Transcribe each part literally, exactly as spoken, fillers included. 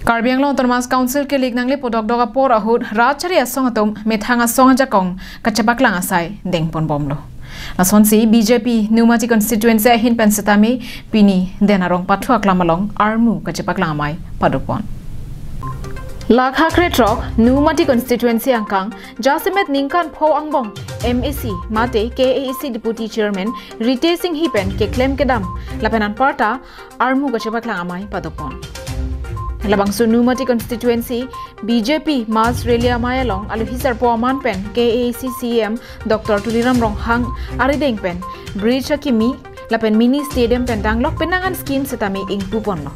Karbi Anglong Autonomous Council kelik nangle podokdok apor ahut rat chari asong atum methang asong ajakong kachepaklang asai dengponbomlo. Lasonsi B J P Nomati constituency ahin pen setame pini Den Arong Pathu Aklam along armu kachepaklang amei padopon. Lakha krethrok Nomati constituency angkang jasemet ningkan pho angbong M A C mate K A A C Deputy Chairman Ritesh Enghi pen keklem kedam lapen anparta armu kachepaklang amei padopon. Labangso Nomati constituency B J P mass rally amei along alohi sarpo aman pen K A A C C E M Doctor Tuliram Ronghang arideng pen bridge akimi lapen mini stadium pen danglok penang an scheme setame ingpuponlo.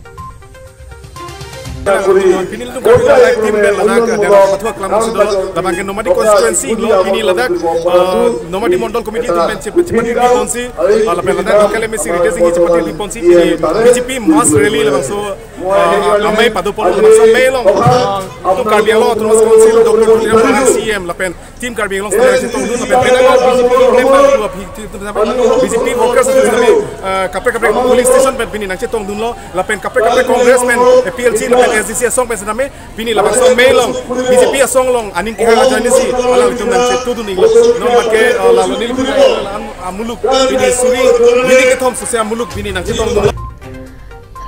Pini ilitum Karbi Anglong Live team pen ladak Den Arong Pathu Aklam si do, labang ke Nomati constituency lo pini ladak, uh, Nomati Mondol Committee atum pen chep-, chepatiri ponsi, uh, lapen ladak local M A C Ritesh Enghi chepatiri ponsi pini B J P mass rally labangso, uh, amei padopon labangso amei along, uh, ilitum Karbi Anglong Autonomous Council Doctor Tuliram Ronghang C E M lapen Team Karbi Anglong State nangchetongdun lapen penang B J P claim na tu aphi tu tu B J P workers atum setame, eh, kaprek kaprek polling station pen pini nangchetongdunlo lapen kaprek kaprek Congress pen, eh, P L C lapen S D C asong pen setame pini labangso amei along B J P asong along aning kehang ajoine si alanglitum nangchetongdun iklo. Non mat ke, eh, lalo neli pura amuluk pini suri neli kethom sose amuluk pini nangchetongdunlo.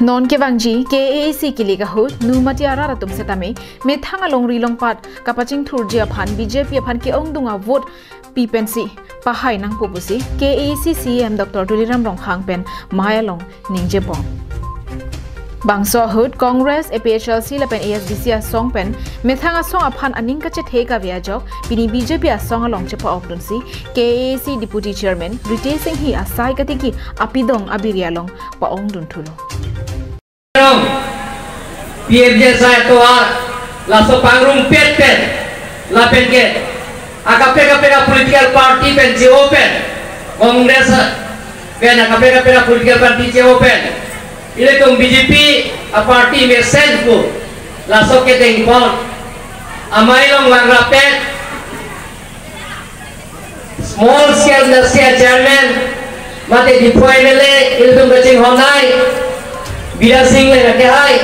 Non kevangji K A A C kelik ahut Nomati arat atum setame methang alongri longpat kapachingthurji aphan B J P aphan ke-ongdung avote pi pensi pahai nangpo pusi K A A C C E M Doctor Tuliram Ronghang pen mei along ningjepon. Bangso ahut Congress, A P H L C lapen A S D C asong pen methang asong aphan aning kachethe kave ajok pini B J P asong along chepa-okdunsi K A A C Deputy Chairman Ritesh Enghi asai katiki apidong abiri along pa-ongdunthulo. P F D S I atovar laso pangrumpet pen lapen ke akaprek kaprek a-political party pen J O pen Congress pen akaprek kaprek a-political party J O pen ilitum B J P a-party mesen pu laso kedengpon amei along vangrapet Small Scale Industry Chairman mate Diphu M L A ilitum kachinghon ai Bidya Sing le kehai.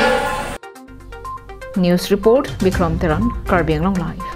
News report, Bikram Teron, Karbi Anglong Live.